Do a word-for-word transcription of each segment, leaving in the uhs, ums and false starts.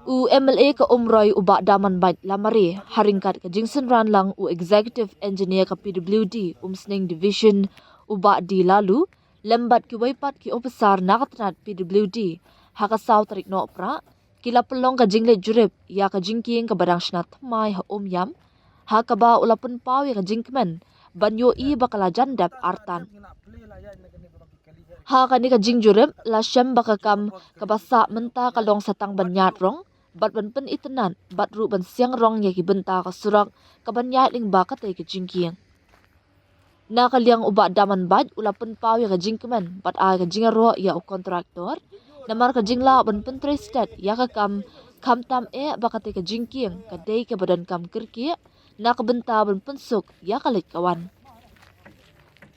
U M L A ka Umroi u Bah Daman Bait Lamare, ha ryngkat ka jingsynran lang u Executive Engineer ka P W D Umsning Division u Bah D Lalu, lem bad kiwei pat ki ophisar na ka tnat P W D, ha ka saw tarik Nohprah, ki la pynlong ka jingleit jurip ïa ka jingkieng kaba dang shna thymmai ha Umiam, ha kaba u la pynpaw ïa ka jingkmen ban ïohi ba ka la jan dep artat. Ha kane ka jingjurip la shem ba ka kam kaba sah mynta ka long sa tang ban ïaid rong bad ban pynitynnad bad ruh ban siang rong ïa ki bynta ka surok kaban ïaid lyngba katei ka jingkieng. Na ka liang u Bah Daman Bait u la pynpaw ïa ka jingkmen bad ai ka jingïaroh ïa u kontraktor namar ka jinglah ban pyntrei stet ïa ka kam, khamtam eh ba katei ka jingkieng ka dei kaba donkam kyrkieh na ka bynta ban pynsuk ïa ka leit ka wan.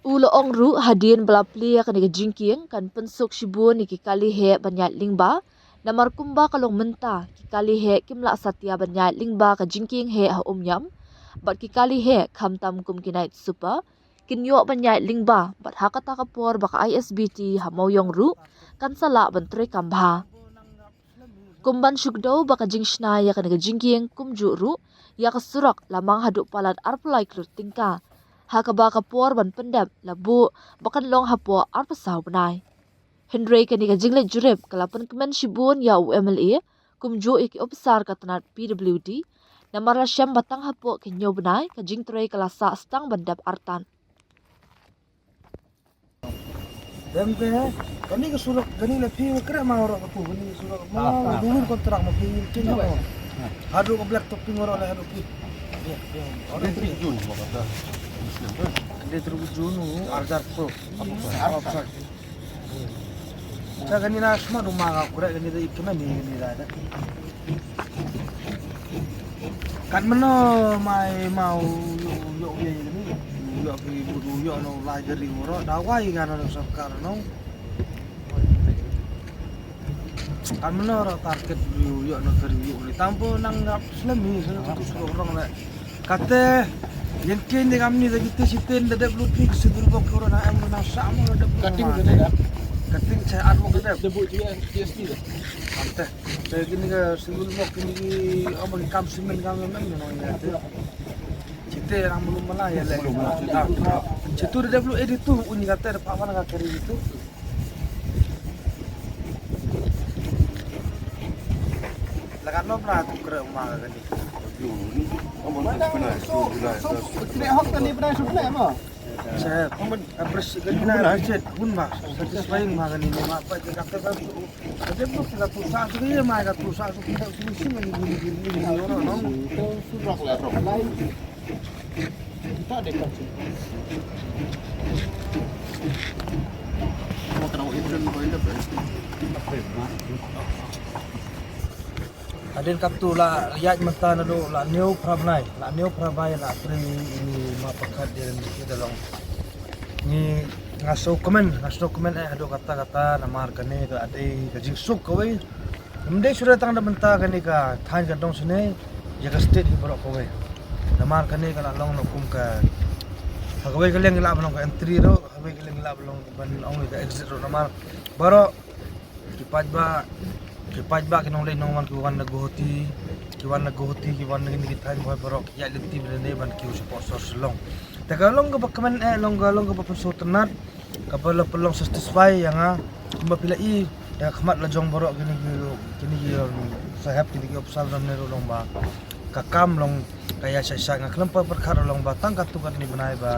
U la ong ruh hadien ba la plie ïa kane ka jingkieng kan pynsuk shibun ïa ki kali heh ban ïaid lyngba, namar kumba ka long mynta ki kali heh kim lah satia ban ïaid lyngba ka jingkieng heh ha Umiam, bad ki kali heh khamtam kum ki night super kin ïoh ban ïaid lyngba, bad ha kata ka por ba ka I S B T ha Mawiong ruh kan sa lah ban treikam bha. Kum ban shu kdew ba ka jingshna ïa kane ka jingkieng kumjuh ruh ïa ka surok la mang haduh palat arphew lai klur tyngka, ha kaba ka por ban pyndep la buh ba kan long hapoh arphew saw bnai. Hynrei kane ka jingleit jurip ka la pynkmen shibun ïa u M L A kumjuh ïa ki ophisar ka tnat P W D, namar la shem ba tang hapoh ki hynñiew bnai ka jingtrei ka la sah sdang ban dep artat. Dem te, kane ka surok, kane la phi wa kre ma ro ka pu, kane ka surok ma, ah, ah, dulu kontrak ma phi kin ma. Haduh ka black topping ro la haduh phi. Ade tri June ma kata. Ade tri June u arjar pro. Arjar. Sa kane na sma duma ka kre kane da ikmen ni kane da. Kan mano mai mau yo yo ye ni. Yo ki bu yo no la jari woro da wai ga no sarkar no. Kan mano ro target yo yo no kari yo ni tampo nang ngap slem ni so tu so rong le. Kate yen ken de kam ni da kite siten da dep lupi si dul bok koro na ang na sa mo da dep. Cutting ke da. Cutting cha at mo ke dep. Debu G S T da. Kate. Te kini ka single mok kini ki amon kam simen kam mem no ya te. Chite rang belum mala ya le. Chitu de dep lu edit tu uni kate de pa mana ka kari itu. Lagan no pra tu kre ma ka ni. Kre hok tani pra su kre ma. Sa, appreciate, hun ma, satisfying ma kani ma, pa je kata ka tu. Aje mo kila tu sa tu ye ma ka tu sa tu kita tu sing ni ni ni ni ni oro no. Surok la rok. Kita de kan. Mo kana itu ko inda. Hadien katto la ïaid mynta naduh la hynñiew phra bnai, la hynñiew phra bnai la trei ïa ma pyrkhat ïa ki da long. Ngi nga sngewkmen, nga sngewkmen eh haduh katta katta namar kane ka dei ka jingsuk kawei. Ym dei shuh tang da mynta kane ka thaiñ ka dong shane ïa ka state hi baroh kawei. Namar kane ka la long na kum ka ha kawei ka liang la ba long ka entry ruh, ha kawei ka liang la ba long ban ong ka exit ruh namar baroh ki paidbah, ki paidbah ki nongleit nongwan ki wan na Guwahati, ki wan na Guwahati, ki wan na kine ki thaiñ Bhoi baroh, ki ïaid lynti bad lane ban kiew shapoh sor Shillong. Te ka long kaba kmen eh, long ka long kaba pynsngewtynnat, kaba la pynlong satisfy ïa nga, kumba phi la i ïa ka khmat la jong baroh kine ki, kine ki, um, sahep kine ki ophisar lane ruh long ba ka kam long ka ïa shai shai nga khlem pyrkhat long ba tang katto katne bnai ba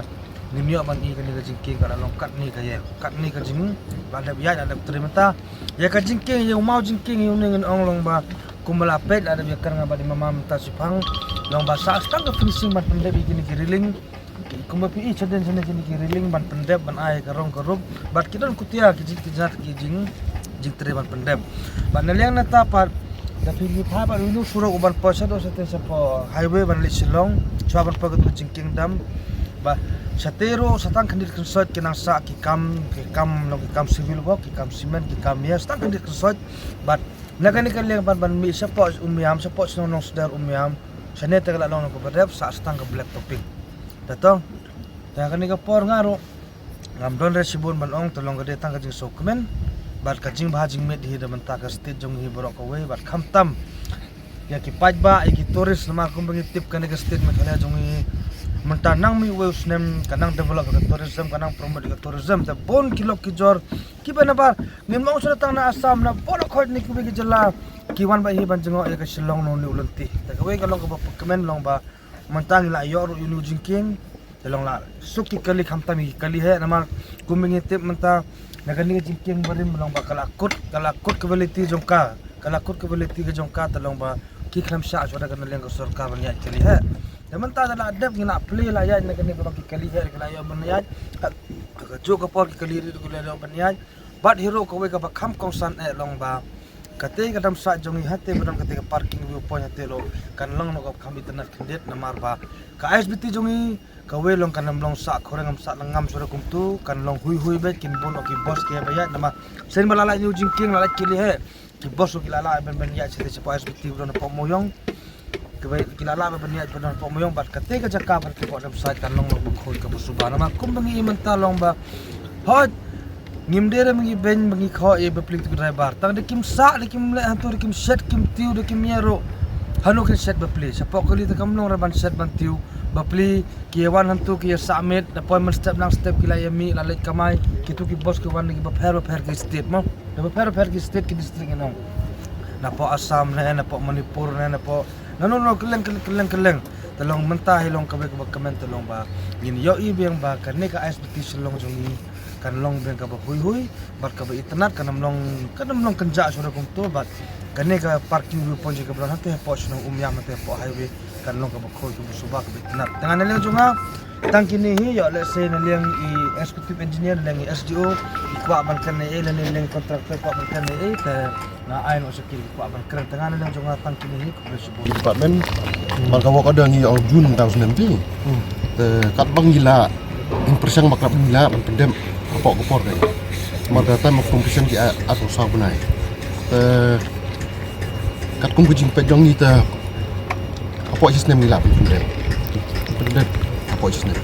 ngin ïoh ban i kane ka jingkieng ka la long katne ka ïa katne ka jing ba dep ïa dep trei mynta ïa ka jingkieng ïa u maw jingkieng ïa une ngin ong long ba kumba la peit la dep ïa kar nga ba dei mama mynta shiphang long ba sa stang ka finishing ban pyndep ïa kine ki railing. Kumba phi i shaden shane kine ki railing ban pyndep ban ai ka rong ka rup bad ki don kutia ki jing ki jat ki jing jingtrei ban pyndep. Bad na liang nata pat da phi li pha bad unu surok u ban poi shaduh sate shapoh highway ban leit Shillong shuwa ban poi ka tu ka jingkieng dam. Bad sate ruh sa tang khyndiat khynsoit ki nang sah ki kam ki kam long ki kam civil work ki kam cement ki kam ïa sa tang khyndiat khynsoit. Bad na kane ka liang ban ban mih shapoh Umiam shapoh shnong Nongsder Umiam. Shane te ka la long kaba dep sa stang ka black topping. Te tong. Te kane ka por nga ruh ngam don re shibun ban ong te long ka dei tang ka jingsngewkmen. Bad ka jingbha jingmut hi da mynta ka state jong ngi baroh kawei bad khamtam ïa ki paidbah, ïa ki tourist, namar kumba ngi tip kane ka state Meghalaya jong ngi mynta nang mih uwei u snem ka nang develop ka tourism, ka nang promote ka tourism. Te bun ki lok ki jor kiba nabar ngim ong shuh tang na Assam, na baroh khoit ne kiwei ki jylla ki wan bad hi ban jngoh ïa ka Shillong na une u lynti. Te kawei ka long kaba kmen long ba mynta ngi la ïoh ruh ïa une u jingkieng. Te long la suk ki kali khamtam ki kali heh, namar kumba ngi tip mynta na kane ka jingkieng barim long ba ka la kut, ka la kut ka validity jong ka, ka la kut ka validity ka jong ka, te long ba ki khlem shah shuwa da ka na liang ka sorkar ban ïaid kali heh. Te mynta da la dep ngi la plie la ïaid na kane ka long ki kali heh, ki la ïoh ban ïaid. Ka juh ka por ki kali ri ki la ïoh ban ïaid. Bad hi ruh kawei kaba kham kongsan eh long ba kate ka dam sah jong ngi hate ba don kate ka parking viewpoint hate ruh kan long noh ka kham itynnad khyndiat, namar ba ka I S B T jong ngi kawei long kan ym long sah khoreng, ym sah lyngngam shuh kumtu, kan long hui hui beit, kin bun noh ki bus kiba ïaid, namar sien ba la lait une u jingkieng, la lait kali heh, ki bus ruh ki la lah ban ban ïaid shatei shapoh I S B T ba don hapoh Mawiong. Kiba ki la lah ban ban ïaid ba don hapoh Mawiong bad kate ka jaka bad ki poh dam sah kan long long ba khuid kaba suba, namar kumba ngi i mynta long ba hooid ngim dei re ma ngi beiñ ba ngi khoh ïa bapli tu driver. Tang da kim sah, da kim leh hangtu, da kim shet, kim tiew, da kim ïa ruh. Hano kin shet bapli? Shapoh kali te kam long re ban shet ban tiew. Bapli ki ïa wan hangtu ki ïa sah miet, da poi mynstep nangstep ki la ïa mih la leit kamai. Kitu ki bus ki wan na ki bapher bapher ki state mo. Na bapher bapher ki state ki district ngi nong. Napoh Assam ne, napoh Manipur ne, napoh nano nano kylleng kylleng kylleng kylleng. Te long mynta hi long kawei kaba kmen te long ba ngin ïohi biang ba kane ka I S B T Shillong jong ngi kan long biang kaba hui hui bad kaba itynnad, kan ym long, kan ym long kynjah shuh kumtu bad kane ka parking viewpoint jong kaba don hangte hapoh shnong Umïam hangte hapoh highway kan long kaba khuid kaba suba kaba itynnad. Te nga na liang jong nga tang kine hi, ïoh lehse na liang i executive engineer, na liang i S D O ki kwah ban kren ei ei, lane na liang contractor kwah ban kren ei ei, te nga ai noh sha ki kwah ban kren. Te nga na liang jong nga tang kine hi, khublei shibun. Department, man ka work order ngi ïoh June tang snem ti. Te katba ngi lah, in pyrshang ba katba ngi lah ban pyndep hapoh ka por dei. Namar ka time of completion ki ar, arphew saw bnai. Te katkum ka jingpeit jong ngi te hapoh shi snem ngi lah ban pyndep. Pyndep hapoh shi snem.